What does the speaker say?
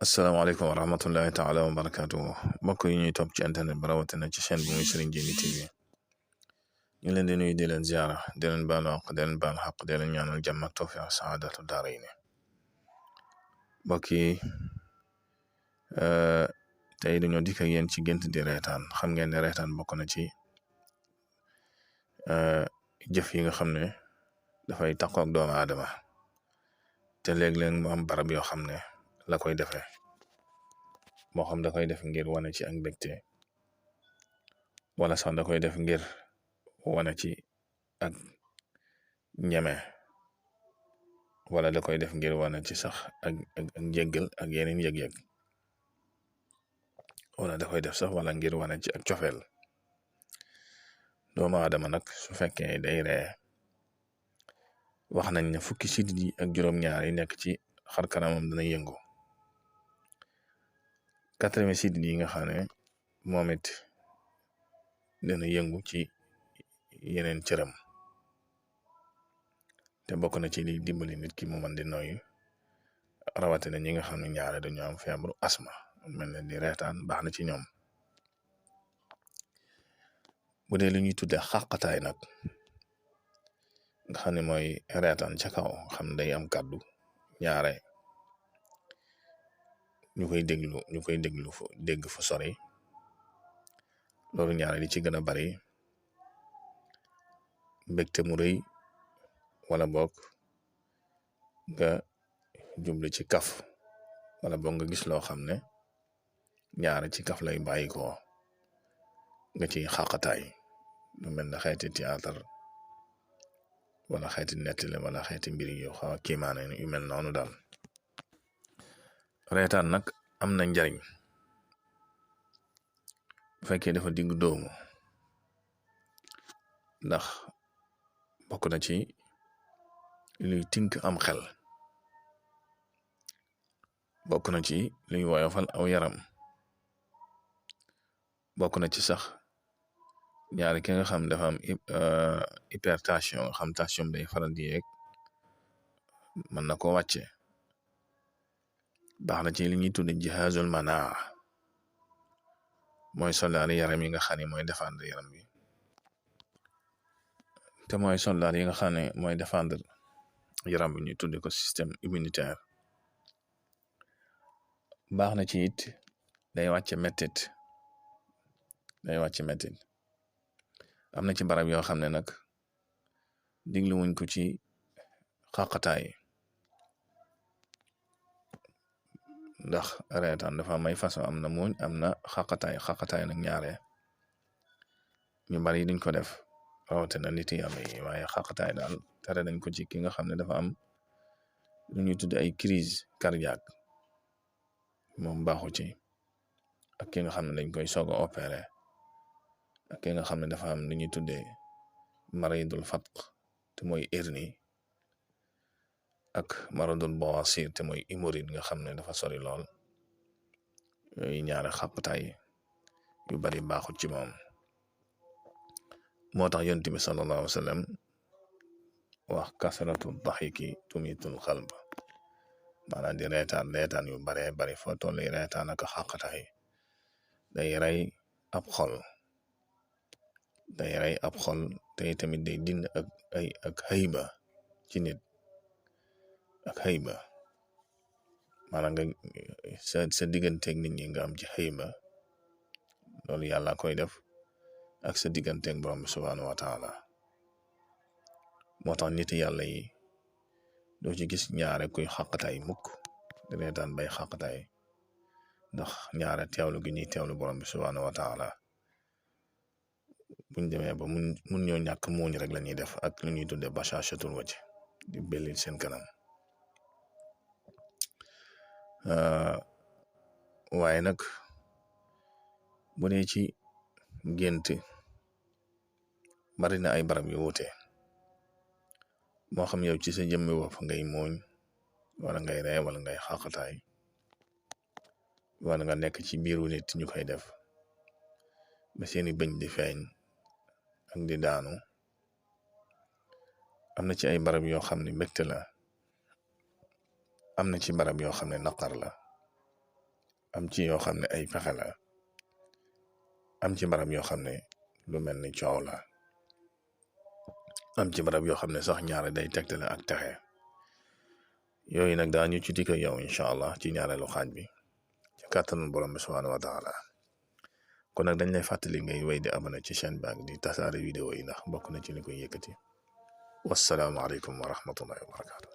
asalaamaaleykum wa rahmatullahi taala wa barakaatu mbokk yi ñuy topp ci internet ba rawatina ci chaîne bi muy Serigne Djily TV ñu leen di nuyu di leen ziara di leen baalu àq di leen baal xaq di leen ñaanal jàmm ak tawfiq saadatu daarayni mbokk yi tey dañoo dikk ak yéen ci gént di reetaan xam ngeen ne reetaan bokk na ci jëf yi nga xam ne dafay takkoo ak doomu aadama te léeg-léeg mu am barab yoo xam ne la koy defee moo xam da koy def ngir wane ci ak mbégte wala sax da koy def ngir wane ci ak ñeme wala da koy def ngir wane ci sax ak njéggal ak yeneen yëg-yëg wala da koy def sax wala ngir wane ci ak cofeel doomu aadama nag su fekkee day ree wax nañ ne fukki sidit yi ak juróom-ñaar yi nekk ci xar kanamam dana yëngu 80 sidit yi nga xam ne moom it dana yëngu ci yeneen cëram te bokk na ci li dimbali nit ki mu mën di noyyi rawatina ñi nga xam ne ñaare dañu am feebaru asma mel ne di reetaan baax na ci ñoom bu dee li ñuy tuddee xàqataay nag nga xam ne mooy reetaan ca kaw xam ne day am kàddu ñaare ñu koy dégg fu sori loolu ñaare li ci gën a bari mbégte mu rëy wala boog nga jublu ci kaf wala boog nga gis loo xam ne ñaare ci kaf lay bàyyi ko nga ci xàqataay lu mel ne xeeti théâtre wala xeeti nettali wala xeeti mbir yu xaw a kiimaane yu mel noonu daal reetaan nag am na njariñ bu fekkee dafa diggu doomu ndax bokk na ci luy tink am xel bokk na ci luy woyofal aw yaram bokk na ci sax ñaari ki nga xam dafa am hypertension nga xam tension day faral di yeeg mën na ko wàcce baax na ci li ñuy tudde jihazul manaa mooy soldaari yaram yi nga xam ne mooy défendre yaram bi te mooy soldaar yi nga xam ne mooy défendre yaram bi ñu tudde ko système immunitaire baax na ci it day wàcce mettit am na ci barab yoo xam ne nag diglu wuñ ko ci xàqataay ndax reetaan dafa may façon am na muuñ am na xàqataay nag ñaare ñu bari duñ ko def rawatina nit yàlla yi waaye xàqataay daal tere nañ ko ci ki nga xam ne dafa am lu ñuy tudde ay crise cardiaque moom baaxu ci ak ki nga xam ne dañ koy soog a opéré ak ki nga xam ne dafa am lu ñuy tudde maridul fatq te mooy hernie ak maradul bawasir te mooy hémorroïde nga xam ne dafa sori lool yooyu ñaare xàqataay yu bari baaxut ci moom moo tax yonent bi sallallahu alayhi wa sallam wax kasratu daxiki tumitul xalb maanaam di reetaan yu baree bari foo toll reetaan ak xàqataay day rey ab xol te tamit day dind ak xëyba ci nit ak xëyba maanaam nga sa digganteeg nit ñi nga am ci xëyba loolu yàlla koy def ak sa digganteeg borom bi subhaanahu wa taala moo tax nit yàlla yi doo ci gis ñaare kuy xàqataay mukk di reetaan bay xàqataay ndax ñaare teewlu gi ñuy teewlu borom bi subhaanahu wa taala buñ demee ba mun ñoo ñàkk muuñ rek la ñuy def ak lu ñuy tudde bashashatul wajh di bellil seen kanam waaye nag bu dee ci gént bari na ay barab yu wuute moo xam yow ci sa jëmmi bopp ngay muuñ wala ngay ree wala ngay xàqataay wala nga nekk ci biiru nit ñu koy def ba seeni bëñ di feeñ ak di daanu am na ci ay barab yoo xam ne mbégte la am na ci barab yoo xam ne naqar la am ci yoo xam ne ay pexe la am ci barab yoo xam ne lu mel ni coow la am ci barab yoo xam ne sax ñaare day tegtale ak texe yooyu nag daañu ci dikk yow incha allah ci ñaareelu xaaj bi ci kàttanul borom bi subhaanahu wa taala kon nag dañ lay fàttali ngay wéy di abonné ci chaîne baak di tasaare vidéo yi ndax bokk na ci li koy yëkkati wassalaamu aleykum wa rahmatullahi wa barakatu